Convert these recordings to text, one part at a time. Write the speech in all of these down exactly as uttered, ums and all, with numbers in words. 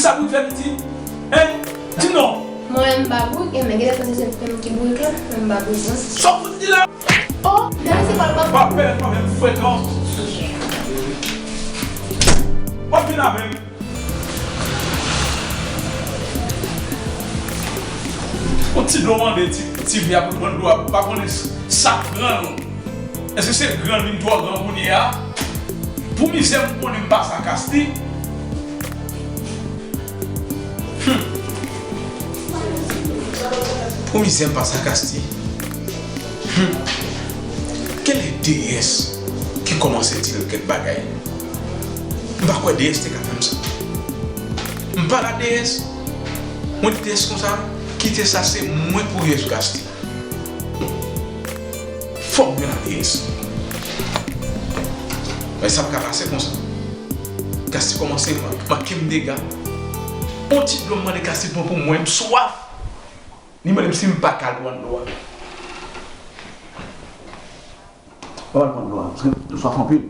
Sa pou fè piti? Hein? Di non. Mwen menm m pa bourike, men gen lè panse se m ki bourike, men m pa bourike non. Sa w fout di la? Oh, gade se pa l pa. Pa pèmèt mwen menm frekan. W ap vin avè m. Yon ti dlo mande ti, ti vi a pou l pran dlo a, pa konnen s-, sa pran l. Èske se gran li twò gran kounye a? Pou mizè m konnen m pase a Kasti. Hmm. Pou mizè m pase a Kasti. Hmm. Kèl deyès ki kòmanse di l kèk bagay? M pa kwè deyès te ka fè m sa. M pa la deyès. Mwen di deyès konsa, kite sa se mwen pou ye sou Kasti. Fò m gen la deyès. Men sa pa ka pase konsa. Kasti kòmanse ma-, manke m dega. On ti dlo m mande Kasti pran pou mwen, m swaf. Li mande m si m pa ka al pran dlo a. Ou al pran dlo a, paske nou swaf anpil.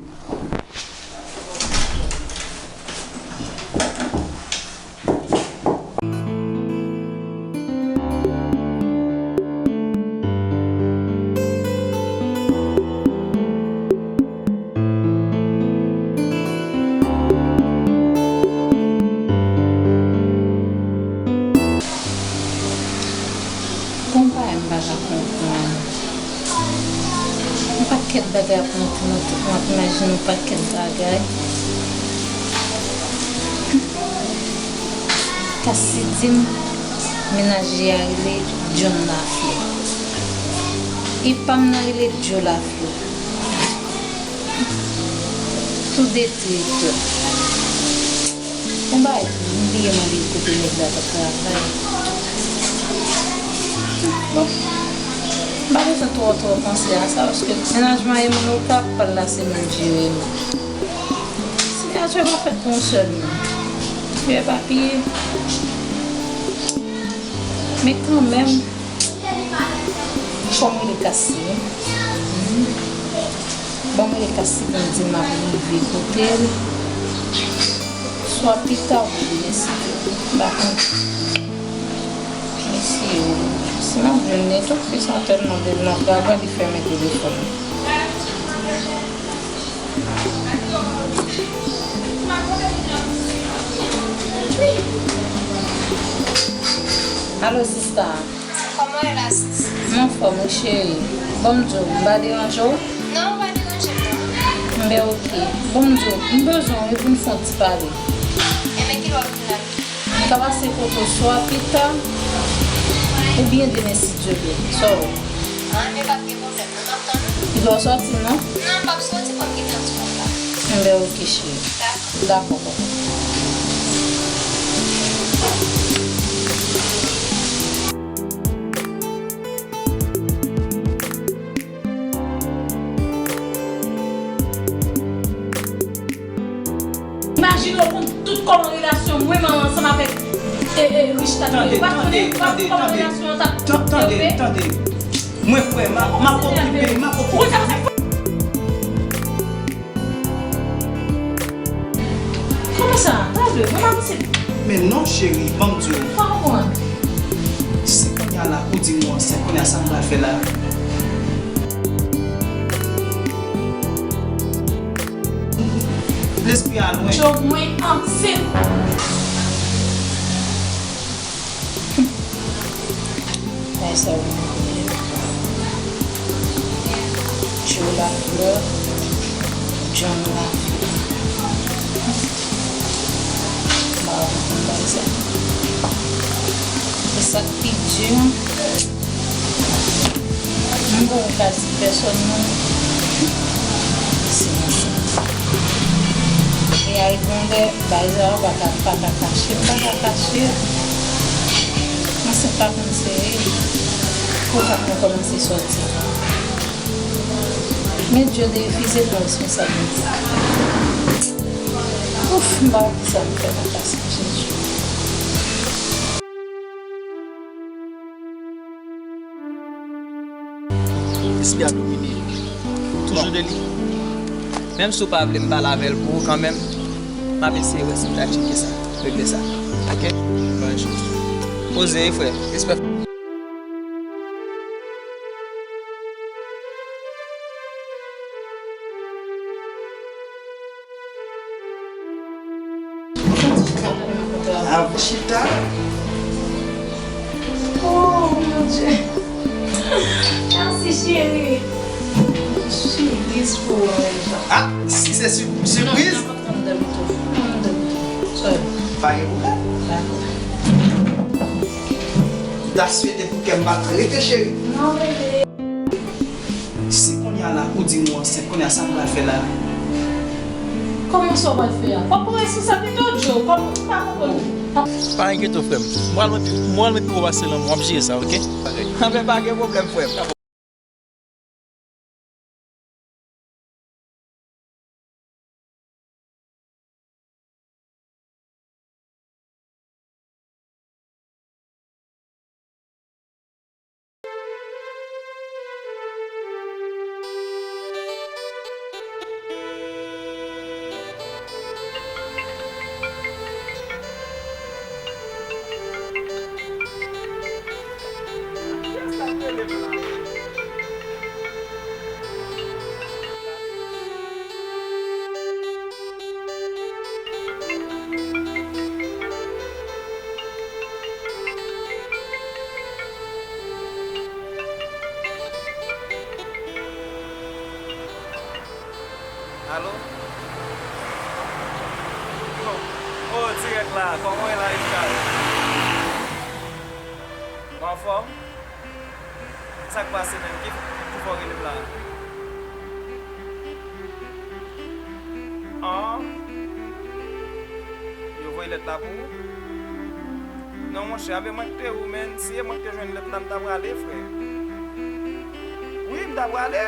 Konpè m pa ka konprann. Yon pakèt bagay ap monte nan tèt mwen, ap imajine yon pakèt bagay. Kasti di m, mennaj li a rele John Lafleur. E pa m nan rele Joe Lafleur. Tou de trèt. Bon bagay tou, m bliye mande l kote nèg la t ap travay. Bon, m pa bezwen twò, twò panse a sa, paske mennaj m a Emmanuel Cap, pa l la se moun jere m. Siyati pa fèt pou yon sèl moun. Yo epapiye. Men kanmenm, fò m rele Kasti, wi. Ban m rele Kasti pou m di m ap rive kote l. Swa pita oubyen demen, si Dye vle. M pa konn. Mesye, si m ap jwenn li, tout fi sa tèlman bèl nan travay, li fèmen telefòn. Alo, sista. Kòman w ye la, sis? M anfòm, wi, cheri. Bon, m di w, m pa deranje w? Non, ou pa deranje m, non. M ben, oke. Bon, m di w, m bezwen w, wi, pou n fè yon ti pale. Enben, kilè w ap vin la? M ka pase kote w swa pita, oubyen demen, si Dye vle. Sa w wè? Ah, enben, pa t gen pwoblèm, non, m ap tann ou. Ou dwe sòti, non? Non, m p ap sòti, fò m gen transpò m la. Enben, oke, cheri. Dakò. Dakò, papa. Imajine w konn tout kòman relasyon mwen menm ansanm avèk, e, e, Rich ta te ye. Ou pa t konnen, ou pa t konnen kòman relasyon an t ap develope. Tande, tande. Mwen kwè, m ap, m ap okipe, m ap okipe. Kòman sa? Tande, mwen pa panse. Men non, cheri, ban m di w. Pa konprann. Si kounye a la ou di m ou ansent, kounye a sa m pral fè la? Lespri a lwen. Djo, mwen ansent. Bay sa yo mwen konnen. Djo Laflè, John Laflè. M pa konprann bay sa. E sa k pi di, m pa ka di pèsòn non. Se mwen. E a yon lè, bagay sa yo pa ka, pa ka kache, m pa ka kache. Mwen se pa konn sere. Kou sa mwen kòmanse sòti. Men Dye te refize pran responsablite. Ouf, m pa wè kisa m fè nan ka sa, Jezi. Espri a domine. Toujou de li. Menm si w pa vle m pale avè l pou ou kanmenm, m ap eseye wè si m ta tcheke sa. Regle sa. Ok? Poze, frè. Respè. Ap chita. Oh, mon Dieu. Merci, chérie. Sipwiz pou ou, Jean. Ah, si se si-, sipwiz? Non, non, non, non, non, non. Sorry. Pa gen pwoblèm. Dakò. M ta swete pou kè m pa t rete, cheri. Non, bebe. Si kounye a la ou di m ou ansent, kounye a sa m pral fè la? Kòman sa w pral fè a? Fòk ou responsab de tout, Joe. Kòman ou pa konprann? Pa enkyete w, frè m. M pral met, m pral met pou w pase lanmou. W ap jere sa, ok? Anben, pa gen pwoblèm, frè m. Alo? Oh, oh, dirèk la. Kòman w ye la, Richard? Ou anfòm? Sa k pase menm? Ki, ki fè w rele m la? An? Yo voye lèt la pou ou? Non, monchè, anben mwen k te ou, men si se mwen k te jwenn lèt la, m ta prale, frè. Wi, m ta prale.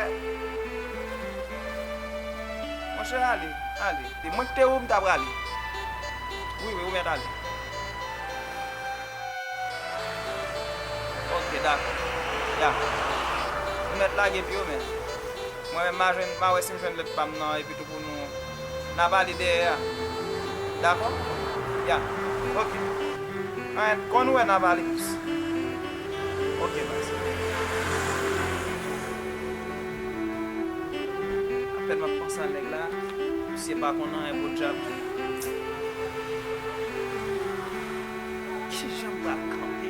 Monchè, ale, ale. Se mwen k te ou, m ta prale. Wi, wi, ou mèt ale. Ok, dakò. Ya. Ou mèt lage pye w, men. Mwen menm, m a jwenn, m a wè si m jwenn lèt pa m nan, epi tou pou nou, n a pale dèyè a. Dakò? Ya. Ok. Alright, kon nou wè, n a pale plis. Ok, baz. Apèn m ap panse a nèg la, misye pa konn anyen, podyab. Kijan m pral kanpe?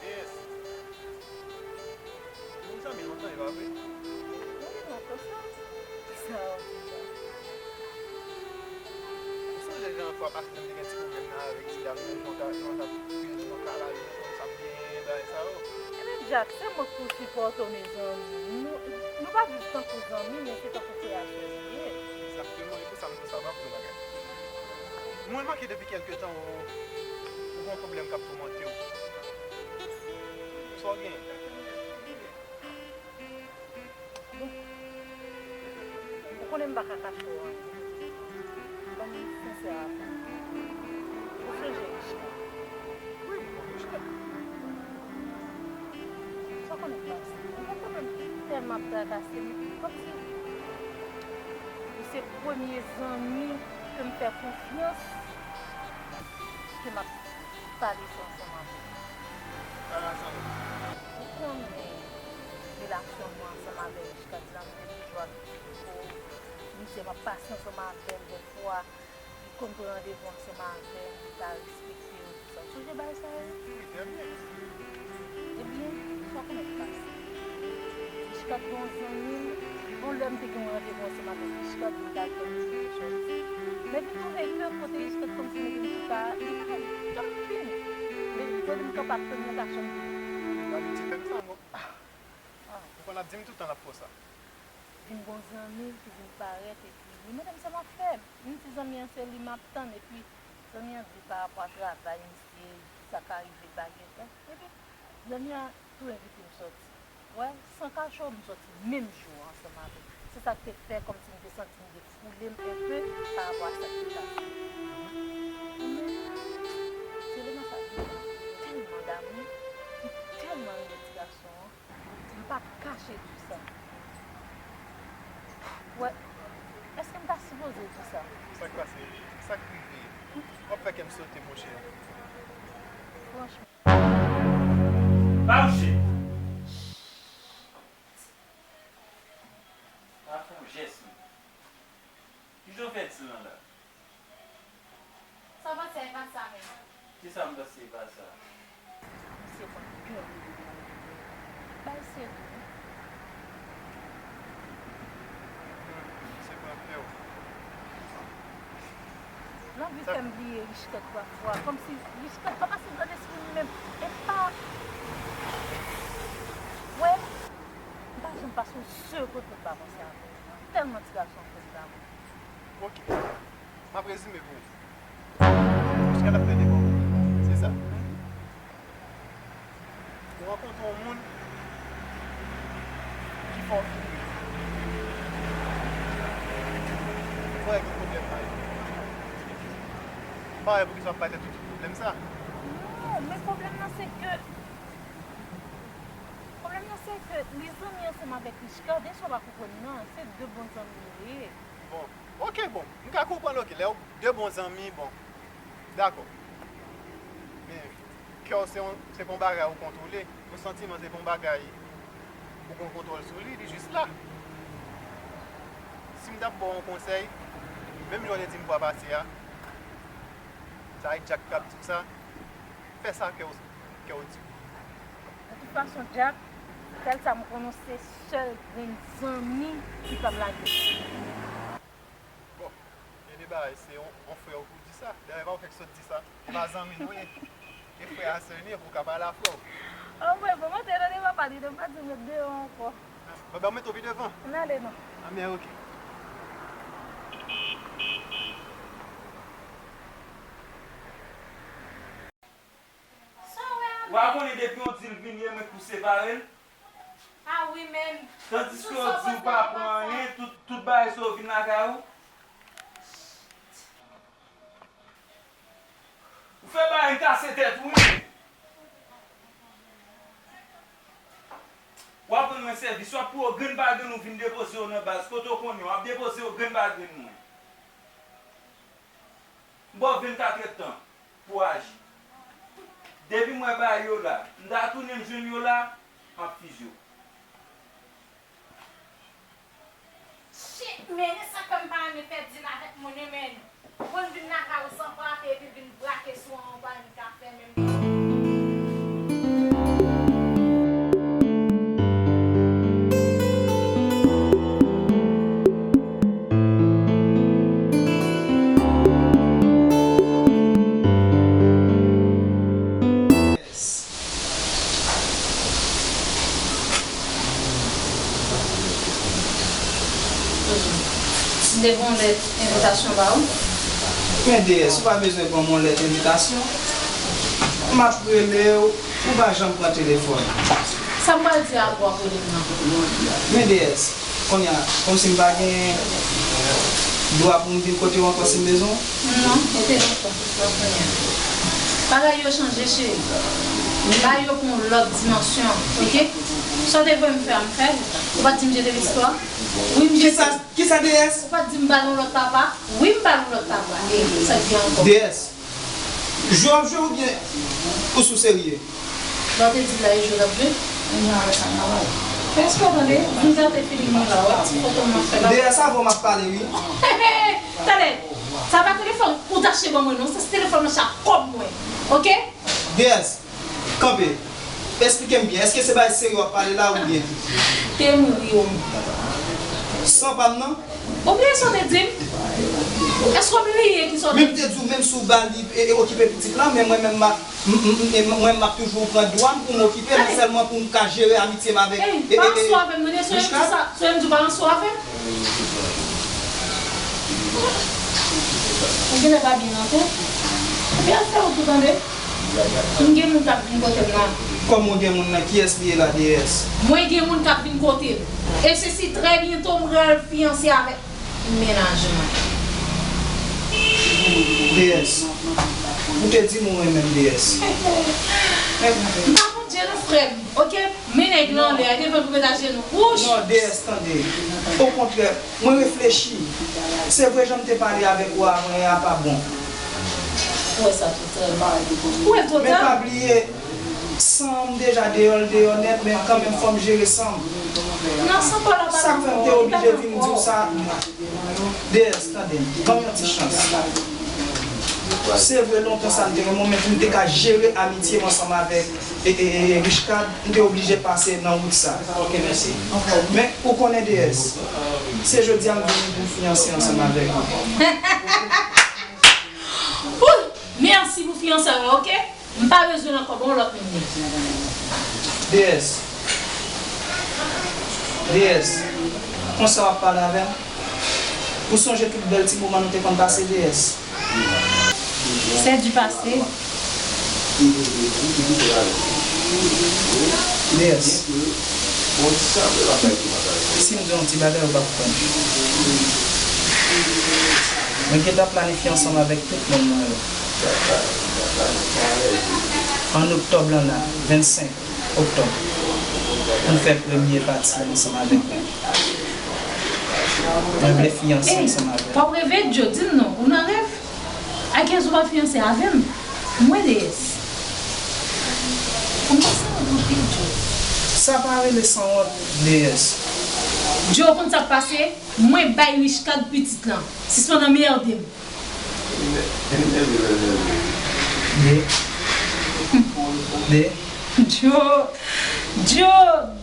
Yes. Nou zanmi lontan, e pa vre? Zanmi lontan sa? Kisa w ap di la? Ou sonje jan fwa pase m te gen ti pwoblèm nan avèk ti dam nan, jan w t ap, jan w t ap fini nan kay la, jan w t ap byen, bagay sa yo? Ebyen, Jack, se mwen k pou sipòte w, mezanmi. Nou, nou pa viv tankou zanmi, men se tankou frè ak sè nou ye. Egzakteman, e pou sa m di w sa, w ap fè bagay. Mwen remake depi kèlke tan ou, ou gen yon pwoblèm k ap toumante w. Sa w genyen? Bon, ou konnen m pa ka kache w anyen. Ban m sensè avè w. Ou sonje Richard? Wi, m konn Richard. Sa w konnen k pase? Ou konprann tèlman ap trakase m, kòmsi li se premye zanmi ke m fè konfyans, ke m ap pale sa ansanm avè w. Ou konnen, Relasyon mwen ansanm avèk Richecard la, m te toujou ap di l, o, misye, m ap pase ansanm avè l dèfwa. Li konn pran randevou ansanm avè m, li pa respekte yo, tousa. Ou sonje bagay sa yo? Wi, trè byen. Ebyen, sa w konnen k pase? Richecard gen yon zanmi l, yon lè m te gen yon randevou ansanm avèk Richecard, li t al tann li pou l sòti. Men vin twouve ke kote Richecard kòmsi mete m sou ka a, li pa janm vini. Men kote m kanpe ap tann nan ka chanm vini. Abitye fè m sa, mwen. Ah. Ou konn ap di m tout tan l ap fè w sa. Vin gon zanmi l ki vin parèt epi li mande m sa m ap fè. M di zanmi an se li m ap tann epi zanmi an di pa rapò a travay misye, sa ka rive bagay tan. Epi zanmi an tou envite m sòti. Wè, san kache w, m sòti menm jou an ansanm avè l. Se sa k te fè kòmsi m te santi m defoule m enpe pa rapò a sa k te pase. Men, Selena sa vin tèlman damou, li tèlman renmen ti gason an. M pa kache di w sa. Wè, èske m ta sipoze di w sa? Sa k pase? Sa k rive? W ap fè kè m sote, monchè. Franchman. Bouche! Pa fè yon jès, non. Kijan w fè di l lan la? Sa w panse a, e pa sa menm? Kisa m panse e pa sa? Misye pran kè w. Bay serye. Misye pran kè w. L anvi fè m bliye Richecard pafwa. Kòmsi Richecard pa pase nan lespri m menm. E pa. Wè, m pa janm pase yon segonn pou m pa panse avè l. Tèlman ti gason an fè m damou. Ok. M ap rezime pou ou. Jiska n ap plede bò. Se sa. Ou rankontre yon moun ki fè w vin. Ou wè gen pwoblèm la. M pa wè poukisa w ap bay tèt ou tout pwoblèm sa. Non, men pwoblèm nan se ke, pwoblèm nan se ke li zanmi ansanm avèk Richecard, e sa w pa konprann nan, se de bon zanmi yo ye. Bon, ok, bon. M ka konprann, ok, lè w de bon zanmi, bon. Dakò. Men, kè w se yon, se pa yon bagay ou kontwole. Yon santiman se pa yon bagay ou gen kontwòl sou li, li jis la. Si m t ap ba w yon konsèy, menm jan w te di m fwa pase a, sa e Jack k ap di w sa, fè sa kè w, kè w di w. De tout fason, Jack, sèl sa m konnen, se sèl grenn zanmi ki p ap lage m. Bon, gen de bagay, se yon, yon frè w pou w di sa. Dayè, e pa ou fèk sot di sa. E pa zanmi nou ye. E frè a sè nou ye, pou w ka pale a frè w. Anmwey, bon, mwen te tande papa li, m pa di m ret deyò ankò. Bon, ben, mwen tou pi devan. N ale non. Anben, ok. Sa w wè a menm? Ou pa konnen depi yon di l vin ye, mwen k pou separe l? Ah wi, men. Tandiske yo di w pa pran anyen, tout, tout bagay se yo vin lakay ou. Ou fè bagay m kase tèt ou, wi. W ap rann mwen sèvis, w ap pran yo grenn pa grenn, ou vin depoze yo nan baz. Kote w konnen, w ap depoze yo grenn pa grenn mwen. M ba w vennkat èdtan pou w aji. Depi m wè bagay yo la, m ta tounen m jwenn yo la, m ap fizye w. Shit, men, e sa k fè m pa renmen fè deal avèk moun yo, men. Moun vin lakay ou san frape, epi l vin brake sou an, ou pa menm ka fè menm. M te gen yon lèt envitasyon ba ou. Men D S, ou pa bezwen ban m yon lèt envitasyon. M ap rele w, ou pa janm pran telefòn. Sa m pral di a pou w ap rele m nan? Men D S, kounye a, kòmsi m pa gen dwa pou m vin kote w ankò si m bezwen w? Non, e te lontan, se pa kounye a. Bagay yo chanje, cheri. Bagay yo pran yon lòt dimansyon, oke? Sa w te voye m fè a, m fè l. Ou pa t di m jete listwa? Wi, m jete. Kisa, kisa D S? Ou pa t di m ba l yon lòt papa? Wi, m ba l yon lòt papa. E sa k gen ankò? D S, jwe w ap jwe oubyen ou sou serye? Lè w te di l la, e jwe l ap jwe? Kounye a, wè sa m ap wè. Èske w tande? Vin gate feeling mwen la, wè ti foto m ap fè la. Deyès, avè w m ap pale, wi. Tande, sa pa telefòn ou t achte ban mwen, non. Sa se telefòn m achte ak kòb mwen. Oke? Deyès, kanpe. Esplike m byen. Èske se bagay serye w ap pale la oubyen? Te mouri, om. San pa m nan? Ou bliye sa w te di m? Èske w bliye ki sa w te di? Men m te di w, menm si w ba li e, e okipe pitit lan, men mwen menm m ap, m, m, m, e mwen m ap toujou pran dwa m pou m okipe l, sèlman pou m ka jere amitye m avèk, e, e, e, Richard. Ey, pa anso avè m, tande, sou m di sa, sou m di w pa anso avè m. Ou genlè pa byen nan tèt. Epi afè w tou, tande. M gen moun k ap vin kote m la. Kòman w gen moun nan? Kiyès li ye la, Deyès? Mwen gen moun k ap vin kote m. E se si trè byento m pral fiyanse avèk mennaj mwen. Deyès, ou te di m ou renmen m, Deyès. M pa konn je non, frè m, oke? Men nèg lan anlè a, devan pou met ajenou. Wouch! Non, Deyès, tande. Okontrè, mwen reflechi. Se vre, jan m te pale avèk ou avan yè a pa bon. Ou wè sa tou, frè m. Ou wè l twò ta. Men pa bliye, san m deja deyò, l deyò nèt, men kanmenm fò m jere san m. Nan san pa la pa. Sa k fè m te oblije vin di w sa. Deyès, tande m, ban m yon ti chans. Se vre, lontan sa m te renmen w, men pou m te ka jere amitye m ansanm avèk e, e, e, e Richcard, m te oblije pase nan wout sa. Ok, mèsi. Men, ou konnen, Deyès, se jodi a m vini pou m fiyanse ansanm avèk ou. Wouy! Mèsi pou fiyanse a, oke? M pa bezwen l ankò, ban yon lòt moun li. Deyès. Deyès. Konsa w ap pale avè m? Ou sonje tout bèl ti moman nou te konn pase, Deyès? C'est du passé. Deyès. Si m di yon ti bagay, ou p ap konprann. Mwen gentan planifye ansanm avèk tout moun mwen yo. An oktòb lan la, vennsenk oktòb, pou n fè premye pati ansanm avèk ou. Mwen vle fiyanse ansanm avè w. Pa w reve, Djo, di m non, ou nan rèv? A kenz ou pa fiyanse avè m? Mwen, Deyès. Ou pa sanwont anpil, Djo. Sa pa rele sanwont, Deyès. Djo, ou konn sa k pase? Mwen bay Richcard pitit lan. Sispann anmède m. De. De. Djo, Djo,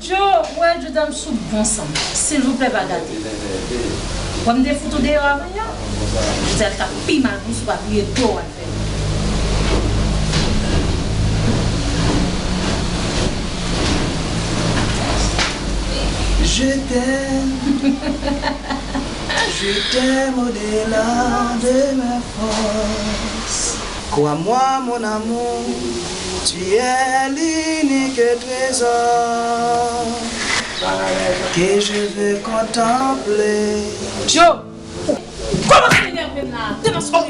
Djo, wè Djo dam sou bon san m. Silvouplè pa gate. Wè m te fout ou deyò avan yè. Jodi a l t ap pi mal pou m si w pa vire do w al fè. Je t'aime. Je t'aime au-delà de mes forces. Crois-moi, mon amour, tu es l'unique trésor que je veux contempler. Djo, ou kòmanse enève m la. Demen sou